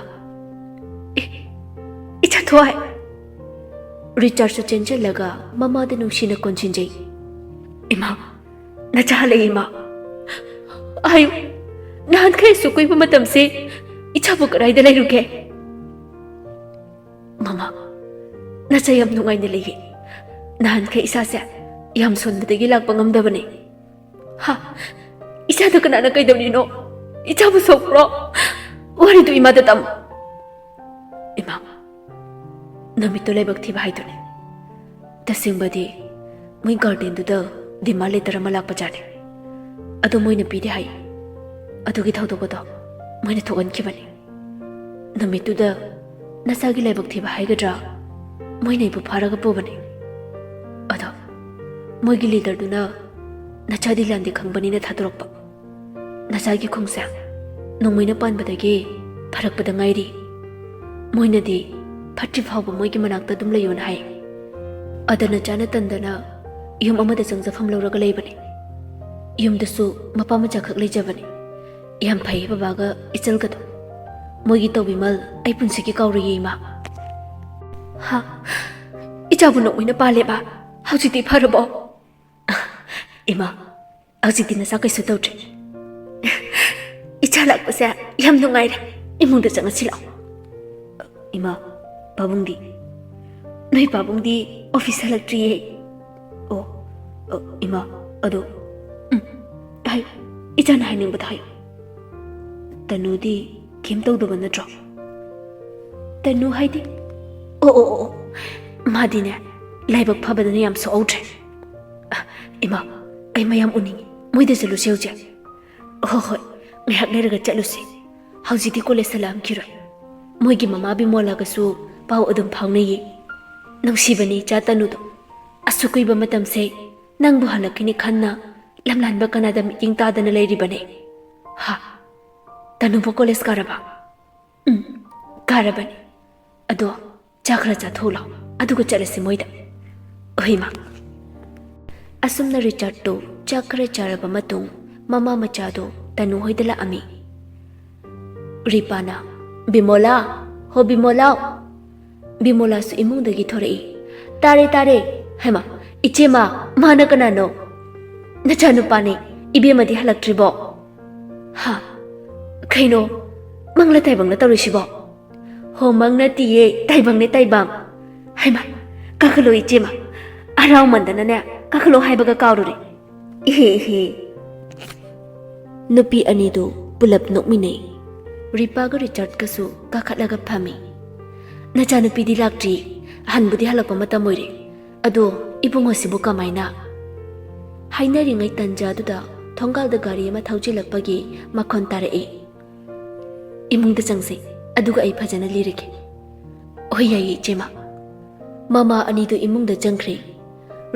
"ꯑꯦ, ꯏꯆꯥ ꯊꯣꯏ!" ꯔꯤꯆꯥꯔꯗꯁꯨ ꯆꯦꯟꯁꯤꯜꯂꯒ ꯃꯃꯥꯗ ꯅꯨꯡꯁꯤꯅ ꯀꯣꯟꯁꯤꯟꯖꯩ꯫ "ꯏꯃꯥ, ꯅꯆꯥ ꯍꯜꯂꯛꯏ ꯏꯃꯥ꯫ ꯑꯌꯨ, ꯅꯍꯥꯟꯈꯩ ꯑꯁꯨꯛ ꯀꯨꯏꯕ ꯃꯇꯝꯁꯦ ꯏꯆꯥꯕꯨ ꯀꯗꯥꯏꯗ ꯂꯩꯔꯨꯒꯦ?" "ꯃꯃꯥ, ꯅꯆꯥ ꯌꯥꯝ ꯅꯨꯡꯉꯥꯏꯅ ꯂꯩꯌꯦ꯫ ꯅꯍꯥꯟꯈꯩ ꯏꯁꯥꯁꯦ ꯌꯥꯝ ꯁꯣꯟꯕꯗꯒꯤ ꯂꯥꯛꯄ ꯉꯝꯗꯕꯅꯦ꯫ ꯍꯥ? ꯏꯆꯥꯗ ꯀꯅꯥꯅ ꯀꯩꯗꯧꯔꯤꯅꯣ? ꯏꯆꯥꯕꯨ ꯁꯣꯛꯄ꯭ꯔꯣ? ꯋꯥꯔꯤꯗꯨ ꯏꯃꯥꯗ ꯇꯝ꯫ ꯏꯃꯥ, ꯅꯨꯃꯤꯠꯇꯨ ꯂꯥꯏꯕꯛ ꯊꯤꯕ ꯍꯥꯏꯗꯨꯅꯤ꯫ ꯇꯁꯦꯡꯕꯗꯤ ꯃꯣꯏ ꯒꯥꯔꯗꯦꯟꯗꯨꯗ ꯗꯤꯃꯥꯟ ꯂꯦꯇꯔ ꯑꯃ ꯂꯥꯛꯄꯖꯥꯠꯅꯤ꯫ ꯑꯗꯣ ꯃꯣꯏꯅ ꯄꯤꯗꯦ ꯍꯥꯏ꯫ ꯑꯗꯨꯒꯤ ꯊꯧꯗꯣꯛ ꯑꯗꯣ ꯃꯣꯏꯅ ꯊꯣꯛꯍꯟꯈꯤꯕꯅꯤ꯫ ꯅꯨꯃꯤꯠꯇꯨꯗ ꯅꯆꯥꯒꯤ ꯂꯥꯏꯕꯛ ꯊꯤꯕ ꯍꯥꯏꯒꯗ꯭ꯔꯥ, ꯃꯣꯏꯅ ꯑꯩꯕꯨ ꯐꯥꯔꯒ ꯄꯨꯕꯅꯤ꯫ ꯑꯗꯣ ꯃꯣꯏꯒꯤ ꯂꯤꯗꯔꯗꯨꯅ ꯅꯆꯥꯗꯤ ꯂꯥꯟꯗꯤ ꯈꯪꯕꯅꯤꯅ ꯊꯥꯗꯣꯔꯛꯄ꯫ ꯅꯆꯥꯒꯤ ꯈꯣꯡꯁꯦ ꯅꯣꯡꯃꯩꯅ ꯄꯥꯟꯕꯗꯒꯤ ꯐꯔꯛꯄꯗ ꯉꯥꯏꯔꯤ꯫ ꯃꯣꯏꯅꯗꯤ ꯐꯠꯇ꯭ꯔꯤ ꯐꯥꯎꯕ ꯃꯣꯏꯒꯤ ꯃꯅꯥꯛꯇ ꯑꯗꯨꯝ ꯂꯩꯌꯣꯅ ꯍꯥꯏ꯫ ꯑꯗ ꯅꯆꯥꯅ ꯇꯟꯗꯅ ꯌꯨꯝ ꯑꯃꯗ ꯆꯪꯖꯐꯝ ꯂꯧꯔꯒ ꯂꯩꯕꯅꯤ꯫ ꯌꯨꯝꯗꯁꯨ ꯃꯄꯥ ꯃꯆꯥꯈꯛ ꯂꯩꯖꯕꯅꯤ꯫ ꯌꯥꯝ ꯐꯩ ꯕꯕꯥꯒ ꯏꯆꯜꯒꯗꯣ꯫ ꯃꯣꯏꯒꯤ ꯇꯧꯕꯤꯃꯜ ꯑꯩ ꯄꯨꯟꯁꯤꯒꯤ ꯀꯥꯎꯔꯣꯏꯌꯦ, ꯏꯃꯥ꯫ ꯍꯥ? ꯏꯆꯥꯕꯨ ꯅꯣꯡꯃꯩꯅ ꯄꯥꯜꯂꯦꯕ? ꯍꯧꯖꯤꯛꯇꯤ ꯐꯔꯕꯣ? ꯏꯃꯥ, ꯍꯧꯖꯤꯛꯇꯤ ꯅꯆꯥ ꯀꯩꯁꯨ ꯇꯧꯗ꯭ꯔꯦ꯫ ꯏꯆꯥ ꯂꯥꯛꯄꯁꯦ ꯌꯥꯝ ꯅꯨꯡꯉꯥꯏꯔꯦ꯫ ꯏꯃꯨꯡꯗ ꯆꯪꯉꯁꯤ ꯂꯥꯛꯑꯣ꯫ ꯏꯃꯥ, ꯄꯥꯕꯨꯡꯗꯤ? ꯅꯣꯏ ꯄꯥꯕꯨꯡꯗꯤ ꯑꯣꯐꯤꯁ ꯍꯜꯂꯛꯇ꯭ꯔꯤꯌꯦ꯫ ꯑꯣ, ꯑ, ꯏꯃꯥ, ꯑꯗꯣ, ꯎꯝ, ꯍꯥꯏ, ꯏꯆꯥꯅ ꯍꯥꯏꯅꯤꯡꯕꯗꯣ ꯍꯥꯏꯌꯨ꯫ ꯇꯅꯨꯗꯤ ꯀꯩꯝ ꯇꯧꯗꯕ ꯅꯠꯇ꯭ꯔꯣ? ꯇꯅꯨ ꯍꯥꯏꯗꯤ? ꯑꯣ, ꯑꯣ, ꯑꯣ, ꯑꯣ꯫ ꯃꯥꯗꯤꯅꯦ, ꯂꯥꯏꯕꯛ ꯐꯕꯗꯅ ꯌꯥꯝ ꯁꯣꯛꯍꯧꯗ꯭ꯔꯦ꯫ ꯑ, ꯏꯃꯥ, ꯑꯩ ꯃꯌꯥꯝ ꯎꯅꯤꯡꯉꯤ꯫ ꯃꯣꯏꯗ ꯆꯠꯂꯨꯁꯦ ꯍꯧꯖꯤꯛ꯫ ꯍꯣꯏ, ꯍꯣꯏ, ꯉꯥꯏꯍꯥꯛ ꯂꯩꯔꯒ ꯆꯠꯂꯨꯁꯤ꯫ ꯍꯧꯖꯤꯛꯇꯤ ꯀꯣꯂꯦꯖ ꯍꯜꯂꯛꯑꯝꯈꯤꯔꯣꯏ꯫ ꯃꯣꯏꯒꯤ ꯃꯃꯥ ꯕꯤꯃꯣꯂꯥꯒꯁꯨ ꯄꯥꯎ ꯑꯗꯨꯝ ꯐꯥꯎꯅꯩꯌꯦ꯫ ꯅꯨꯡꯁꯤꯕꯅꯤ ꯏꯆꯥ ꯇꯅꯨꯗꯣ꯫ ꯑꯁꯨꯛ ꯀꯨꯏꯕ ꯃꯇꯝꯁꯦ ꯅꯪꯕꯨ ꯍꯜꯂꯛꯈꯤꯅꯤ ꯈꯟꯅ ꯂꯝꯂꯥꯟꯕ ꯀꯅꯥꯗ ꯃꯤꯠꯌꯦꯡ ꯇꯥꯗꯅ ꯂꯩꯔꯤꯕꯅꯦ꯫ ꯍꯥ? ꯇꯅꯨꯕꯨ ꯀꯣꯂꯦꯖ ꯀꯥꯔꯕ? ꯎꯝ, ꯀꯥꯔꯕꯅꯤ꯫ ꯑꯗꯣ ꯆꯥ ꯈꯔ ꯆꯥꯊꯣꯛꯎ ꯂꯥꯎ, ꯑꯗꯨꯒ ꯆꯠꯂꯁꯤ ꯃꯣꯏꯗ꯫ ꯍꯣꯏ, ꯏꯃꯥ꯫ ꯑꯁꯨꯝꯅ ꯔꯤꯆꯥꯔꯗꯇꯨ ꯆꯥꯛ ꯈꯔ ꯆꯥꯔꯕ ꯃꯇꯨꯡ, ꯃꯃꯥ ꯃꯆꯥꯗꯨ ꯇꯅꯨ ꯍꯣꯏꯗ ꯂꯥꯛꯑꯝꯃꯤ꯫ ꯔꯤꯄꯥꯅ, "ꯕꯤꯃꯣꯂꯥ, ꯍꯣ ꯕꯤꯃꯣꯂꯥ!" ꯕꯤꯃꯣꯂꯥꯁꯨ ꯏꯃꯨꯡꯗꯒꯤ ꯊꯣꯔꯛꯏ꯫ "ꯇꯥꯔꯦ, ꯇꯥꯔꯦ꯫ ꯍꯩꯃꯥ, ꯏꯆꯦꯃ, ꯃꯥꯅ ꯀꯅꯥꯅꯣ?" "ꯅꯆꯥꯅꯨꯄꯥꯅꯦ꯫ ꯏꯕꯦꯝꯃꯗꯤ ꯍꯜꯂꯛꯇ꯭ꯔꯤꯕꯣ?" "ꯍꯥ? ꯀꯩꯅꯣ? ꯃꯪꯂ ꯇꯥꯏꯕꯪꯂ ꯇꯧꯔꯤꯁꯤꯕꯣ?" "ꯍꯣ, ꯃꯪ ꯅꯠꯇꯤꯌꯦ, ꯇꯥꯏꯕꯪꯅꯦ, ꯇꯥꯏꯕꯪ꯫ ꯍꯩꯃꯥ, ꯀꯥꯈꯠꯂꯣ ꯏꯆꯦꯃ, ꯍꯔꯥꯎꯃꯟꯗꯅꯅꯦ, ꯀꯥꯈꯠꯂꯣ ꯍꯥꯏꯕꯒ ꯀꯥꯎꯔꯨꯔꯦ꯫ ꯏꯍꯦ ꯏꯍꯦ꯫ ꯅꯨꯄꯤ ꯑꯅꯤꯗꯨ ꯄꯨꯂꯞ ꯅꯣꯛꯃꯤꯟꯅꯩ꯫ ꯔꯤꯄꯥꯒ ꯔꯤꯆꯥꯔꯗꯀꯁꯨ ꯀꯥꯈꯠꯂꯒ ꯐꯝꯃꯤ꯫ "ꯅꯆꯥꯅꯨꯄꯤꯗꯤ ꯂꯥꯛꯇ꯭ꯔꯤ꯫ ꯍꯟꯕꯨꯗꯤ ꯍꯜꯂꯛꯄ ꯃꯇꯝ ꯑꯣꯏꯔꯦ꯫ ꯑꯗꯣ ꯏꯕꯨꯡꯉꯣꯁꯤꯕꯨ ꯀꯃꯥꯏꯅ?" ꯍꯥꯏꯅꯔꯤꯉꯩ ꯇꯟꯖꯥꯗꯨꯗ ꯊꯣꯡꯒꯥꯜꯗ ꯒꯥꯔꯤ ꯑꯃ ꯊꯧꯖꯤꯜꯂꯛꯄꯒꯤ ꯃꯈꯣꯟ ꯇꯥꯔꯛꯏ꯫ "ꯏꯃꯨꯡꯗ ꯆꯪꯁꯦ, ꯑꯗꯨꯒ ꯑꯩ ꯐꯖꯅ ꯂꯤꯔꯒꯦ꯫" "ꯍꯣꯏ, ꯌꯥꯏꯌꯦ, ꯏꯆꯦꯃ꯫" ꯃꯃꯥ ꯑꯅꯤꯗꯨ ꯏꯃꯨꯡꯗ ꯆꯪꯈ꯭ꯔꯦ꯫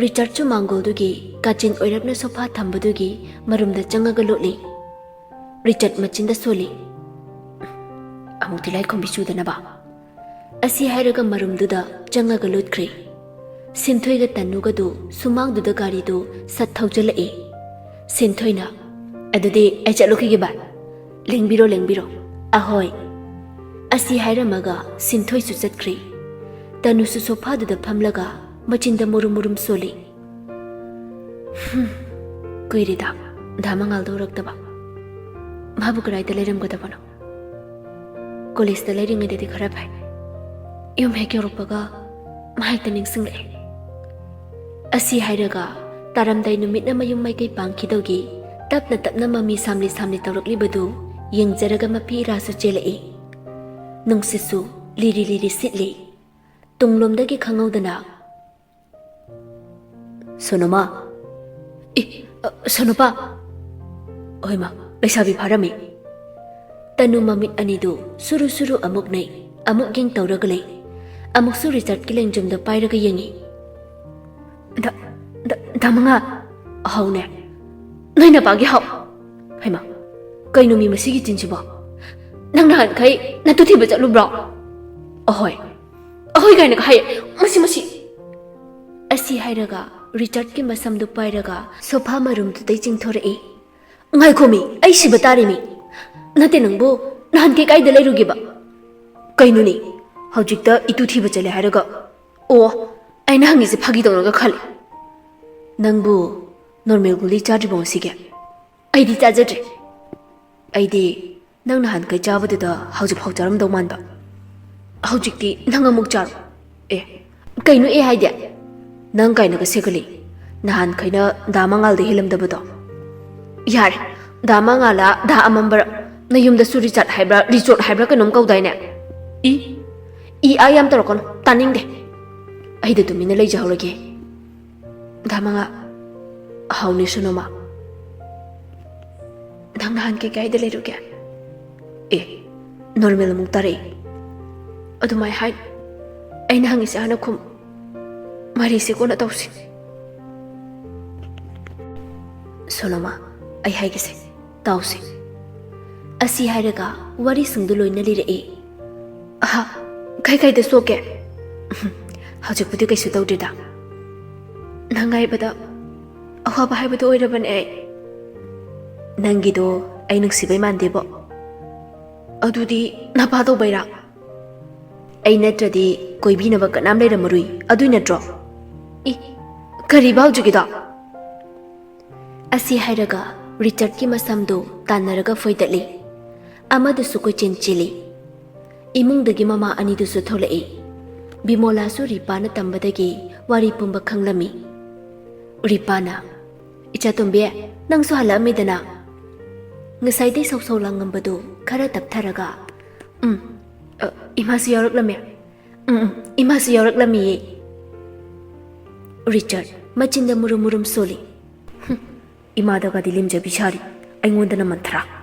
ꯔꯤꯆꯥꯔꯗꯁꯨ ꯃꯥꯡꯒꯣꯜꯗꯨꯒꯤ ꯀꯥꯆꯤꯟ ꯑꯣꯏꯔꯞꯅ ꯁꯣꯐꯥ ꯊꯝꯕꯗꯨꯒꯤ ꯃꯔꯨꯝꯗ ꯆꯪꯉꯒ ꯂꯣꯠꯂꯤ꯫ ꯔꯤꯆꯥꯔꯗ ꯃꯆꯤꯟꯗ ꯁꯣꯜꯂꯤ, "ꯑꯃꯨꯛ ꯇꯤꯂꯥꯏꯈꯣꯝꯕꯤ ꯆꯨꯗꯅꯕ꯫" ꯑꯁꯤ ꯍꯥꯏꯔꯒ ꯃꯔꯨꯝꯗꯨꯗ ꯆꯪꯉꯒ ꯂꯣꯠꯈ꯭ꯔꯦ꯫ ꯁꯤꯟꯊꯣꯏꯒ ꯇꯅꯨꯒꯗꯨ ꯁꯨꯃꯥꯡꯗꯨꯗ ꯒꯥꯔꯤꯗꯨ ꯁꯠ ꯊꯧꯖꯤꯜꯂꯛꯏ꯫ ꯁꯤꯟꯊꯣꯏꯅ, "ꯑꯗꯨꯗꯤ ꯑꯩ ꯆꯠꯂꯨꯈꯤꯒꯦ ꯚꯥꯏ꯫ ꯂꯦꯡꯕꯤꯔꯣ, ꯂꯦꯡꯕꯤꯔꯣ꯫" "ꯑꯍꯣꯏ꯫" ꯑꯁꯤ ꯍꯥꯏꯔꯝꯃꯒ ꯁꯤꯟꯊꯣꯏꯁꯨ ꯆꯠꯈ꯭ꯔꯦ꯫ ꯇꯅꯨꯁꯨ ꯁꯣꯐꯥꯗꯨꯗ ꯐꯝꯂꯒ ꯃꯆꯤꯟꯗ ꯃꯨꯔꯨꯝ ꯃꯨꯔꯨꯝ ꯁꯣꯜꯂꯤ꯫ "ꯍꯨꯝ, ꯀꯨꯏꯔꯦꯗ ꯗꯥ ꯃꯉꯥꯜꯗꯣ ꯎꯔꯛꯇꯕ꯫ ꯃꯥꯕꯨ ꯀꯗꯥꯏꯗ ꯂꯩꯔꯝꯒꯗꯕꯅꯣ? ꯀꯣꯂꯦꯖꯇ ꯂꯩꯔꯤꯉꯩꯗꯗꯤ ꯈꯔ ꯐꯩ꯫ ꯌꯨꯝ ꯍꯦꯛ ꯌꯧꯔꯛꯄꯒ ꯃꯥ ꯍꯦꯛꯇ ꯅꯤꯡꯁꯤꯡꯂꯛꯑꯦ꯫" ꯑꯁꯤ ꯍꯥꯏꯔꯒ ꯇꯥꯔꯝꯗꯥꯏ ꯅꯨꯃꯤꯠꯅ ꯃꯌꯨꯝ ꯃꯥꯏꯀꯩ ꯄꯥꯡꯈꯤꯗꯧꯒꯤ ꯇꯞꯅ ꯇꯞꯅ ꯃꯃꯤ ꯁꯥꯝꯂꯤ ꯁꯥꯝꯂꯤ ꯇꯧꯔꯛꯂꯤꯕꯗꯨ ꯌꯦꯡꯖꯔꯒ ꯃꯄꯤ ꯏꯔꯥꯁꯨ ꯆꯦꯜꯂꯛꯏ꯫ ꯅꯨꯡꯁꯤꯠꯁꯨ ꯂꯤꯔꯤ ꯂꯤꯔꯤ ꯁꯤꯠꯂꯤ꯫ ꯇꯨꯡꯂꯣꯝꯗꯒꯤ ꯈꯪꯍꯧꯗꯅ, "ꯁꯣꯅꯣꯃꯥ!" "ꯑꯦ, ꯑ, ꯁꯣꯅꯨꯄꯥ!" "ꯍꯣꯏꯃ, ꯂꯩꯁꯥꯕꯤ ꯐꯥꯔꯝꯃꯤ꯫" ꯇꯅꯨ ꯃꯃꯤꯠ ꯑꯅꯤꯗꯨ ꯁꯨꯔꯨ ꯁꯨꯔꯨ ꯑꯃꯨꯛ ꯅꯩ, ꯑꯃꯨꯛ ꯌꯦꯡ ꯇꯧꯔꯒ ꯂꯩ꯫ ꯑꯃꯨꯛꯁꯨ ꯔꯤꯆꯥꯔꯗꯀꯤ ꯂꯦꯡꯖꯨꯝꯗ ꯄꯥꯏꯔꯒ ꯌꯦꯡꯉꯤ꯫ "ꯗꯥ, ꯗꯥ, ꯗꯥ ꯃꯉꯥꯜ!" "ꯍꯥꯎꯅꯦ?" "ꯅꯣꯏ ꯅꯄꯥꯒꯤ ꯍꯥꯎ!" "ꯍꯩꯃꯥ, ꯀꯩꯅꯣ ꯃꯤ ꯃꯁꯤꯒꯤ ꯆꯤꯟꯁꯤꯕꯣ? ꯅꯪ ꯅꯍꯥꯟꯈꯩ ꯅꯇꯨ ꯊꯤꯕ ꯆꯠꯂꯨꯕ꯭ꯔꯣ?" "ꯑꯍꯣꯏ꯫" "ꯑꯍꯣꯏ ꯀꯥꯏꯅꯒ ꯍꯥꯏꯌꯦ, ꯃꯁꯤ, ꯃꯁꯤ!" ꯑꯁꯤ ꯍꯥꯏꯔꯒ ꯔꯤꯆꯥꯔꯗꯀꯤ ꯃꯁꯝꯗꯨ ꯄꯥꯏꯔꯒ ꯁꯣꯐꯥ ꯃꯔꯨꯝꯗꯨꯗꯩ ꯆꯤꯡꯊꯣꯔꯛꯏ꯫ "ꯉꯥꯏꯈꯣꯃꯤ, ꯑꯩ ꯁꯤꯕ ꯇꯥꯔꯦꯃꯤ꯫ ꯅꯠꯇꯦ, ꯅꯪꯕꯨ ꯅꯍꯥꯟꯈꯩ ꯀꯥꯏꯗ ꯂꯩꯔꯨꯒꯦꯕ?" "ꯀꯩꯅꯣꯅꯦ, ꯍꯧꯖꯤꯛꯇ ꯏꯇꯨ ꯊꯤꯕ ꯆꯠꯂꯦ ꯍꯥꯏꯔꯒ?" "ꯑꯣ, ꯑꯩꯅ ꯍꯪꯉꯤꯁꯦ ꯐꯥꯒꯤ ꯇꯧꯅꯒ ꯈꯜꯂꯦ꯫ ꯅꯪꯕꯨ ꯅꯣꯔꯃꯦꯜ ꯒꯨꯂꯤ ꯆꯥꯗ꯭ꯔꯤꯕꯣ ꯉꯁꯤꯒꯤ?" "ꯑꯩꯗꯤ ꯆꯥꯖꯗ꯭ꯔꯦ꯫ ꯑꯩꯗꯤ ꯅꯪ ꯅꯍꯥꯟꯈꯩ ꯆꯥꯕꯗꯨꯗ ꯍꯧꯖꯤꯛꯐꯥꯎ ꯆꯥꯔꯝꯗꯧ ꯃꯥꯟꯕ꯫ ꯍꯧꯖꯤꯛꯇꯤ ꯅꯪ ꯑꯃꯨꯛ ꯆꯥꯔꯣ꯫" "ꯑꯦ, ꯀꯩꯅꯣ ꯑꯦ ꯍꯥꯏꯗꯤ?" ꯅꯪ ꯀꯥꯏꯅꯒ ꯁꯦꯒꯠꯂꯤ? ꯅꯍꯥꯟꯈꯩꯅ ꯗꯥ ꯃꯉꯥꯜꯗ ꯍꯦꯜꯂꯝꯗꯕꯗꯣ꯫ ꯌꯥꯔꯦ, ꯗꯥ ꯃꯉꯥꯜꯂ ꯗꯥ ꯑꯃꯝꯕꯔ? ꯅꯌꯨꯝꯗꯁꯨ ꯔꯤꯆꯥꯔꯗ ꯍꯥꯏꯕ꯭ꯔꯥ ꯔꯤꯆꯣꯠ ꯍꯥꯏꯕ꯭ꯔꯥ ꯀꯩꯅꯣꯝ ꯀꯧꯗꯥꯏꯅꯦ? ꯏ, ꯏ ꯑꯥ ꯌꯥꯝ ꯇꯧꯔꯛꯀꯅꯨ, ꯇꯥꯅꯤꯡꯗꯦ꯫ ꯑꯩꯗ ꯇꯨꯃꯤꯟꯅ ꯂꯩꯖꯍꯧꯔꯒꯦ꯫ ꯗꯥ ꯃꯉꯥ, ꯍꯥꯎꯅꯦ ꯁꯣꯅꯣꯃꯥ꯫ ꯅꯪ ꯅꯍꯥꯟ ꯀꯩ ꯀꯥꯏꯗ ꯂꯩꯔꯨꯒꯦ? ꯑꯦ, ꯅꯣꯔꯃꯦꯜ ꯑꯃꯨꯛ ꯇꯥꯔꯛꯏ꯫ ꯑꯗꯨꯃꯥꯏ ꯍꯥꯏ꯫ ꯑꯩꯅ ꯍꯪꯉꯤꯁꯦ ꯍꯥꯟꯅ ꯈꯨꯝ꯫ ꯃꯔꯤꯁꯦ ꯀꯣꯟꯅ ꯇꯧꯁꯤ꯫ ꯁꯣꯅꯣꯃꯥ, ꯑꯩ ꯍꯥꯏꯒꯦꯁꯦ, ꯇꯥꯎꯁꯦ꯫ ꯑꯁꯤ ꯍꯥꯏꯔꯒ ꯋꯥꯔꯤꯁꯤꯡꯗꯨ ꯂꯣꯏꯅ ꯂꯤꯔꯛꯏ꯫ ꯑꯍꯥ, ꯀꯩ ꯀꯩꯗ ꯁꯣꯛꯀꯦ? ꯍꯧꯖꯤꯛꯄꯨꯗꯤ ꯀꯩꯁꯨ ꯇꯧꯗ꯭ꯔꯤꯗ꯫ ꯅꯪ ꯍꯥꯏꯕꯗ ꯑꯋꯥꯕ ꯍꯥꯏꯕꯗꯨ ꯑꯣꯏꯔꯕꯅꯦ ꯑꯩ꯫ ꯅꯪꯒꯤꯗꯣ ꯑꯩ ꯅꯨꯡꯁꯤꯕꯩ ꯃꯥꯟꯗꯦꯕꯣ꯫ ꯑꯗꯨꯗꯤ ꯅꯄꯥ ꯇꯧꯕꯩꯔꯥ? ꯑꯩ ꯅꯠꯇ꯭ꯔꯗꯤ ꯀꯣꯏꯕꯤꯅꯕ ꯀꯅꯥꯝ ꯂꯩꯔꯝꯃꯔꯣꯏ, ꯑꯗꯨꯏ ꯅꯠꯇ꯭ꯔꯣ? ꯏ, ꯀꯔꯤꯕ ꯍꯧꯖꯤꯛꯀꯤꯗꯣ? ꯑꯁꯤ ꯍꯥꯏꯔꯒ ꯔꯤꯆꯥꯔꯗꯀꯤ ꯃꯁꯝꯗꯨ ꯇꯥꯟꯅꯔꯒ ꯐꯣꯏꯗꯠꯂꯤ꯫ ꯑꯃꯗꯨꯁꯨ ꯀꯣꯏꯆꯦꯟ ꯆꯦꯜꯂꯤ꯫ ꯏꯃꯨꯡꯗꯒꯤ ꯃꯃꯥ ꯑꯅꯤꯗꯨꯁꯨ ꯊꯣꯛꯂꯛꯏ꯫ ꯕꯤꯃꯣꯂꯥꯁꯨ ꯔꯤꯄꯥꯅ ꯇꯝꯕꯗꯒꯤ ꯋꯥꯔꯤ ꯄꯨꯝꯕ ꯈꯪꯂꯝꯃꯤ꯫ ꯔꯤꯄꯥꯅ, "ꯏꯆꯥꯇꯣꯝꯕꯤ, ꯅꯪꯁꯨ ꯍꯜꯂꯛꯑꯝꯃꯤꯗꯅ?" ꯉꯁꯥꯏꯗꯩ ꯁꯧ ꯁꯧ ꯂꯥꯡꯉꯝꯕꯗꯨ ꯈꯔ ꯇꯞꯊꯔꯒ, "ꯎꯝ, ꯑ, ꯏꯃꯥꯁꯨ ꯌꯥꯎꯔꯛꯂꯝꯃꯦ꯫ ꯎꯝ, ꯎꯝ, ꯏꯃꯥꯁꯨ ꯌꯥꯎꯔꯛꯂꯝꯃꯤꯌꯦ꯫" ꯔꯤꯆꯥꯔꯗ ꯃꯆꯤꯟꯗ ꯃꯨꯔꯨꯝ ꯃꯨꯔꯨꯝ ꯁꯣꯜꯂꯤ꯫ "ꯍꯨꯝ, ꯏꯃꯥꯗꯒꯗꯤ ꯂꯦꯝꯖꯕꯤ ꯁꯥꯔꯤ, ꯑꯩꯉꯣꯟꯗꯅ ꯃꯟꯊ꯭ꯔꯥ꯫"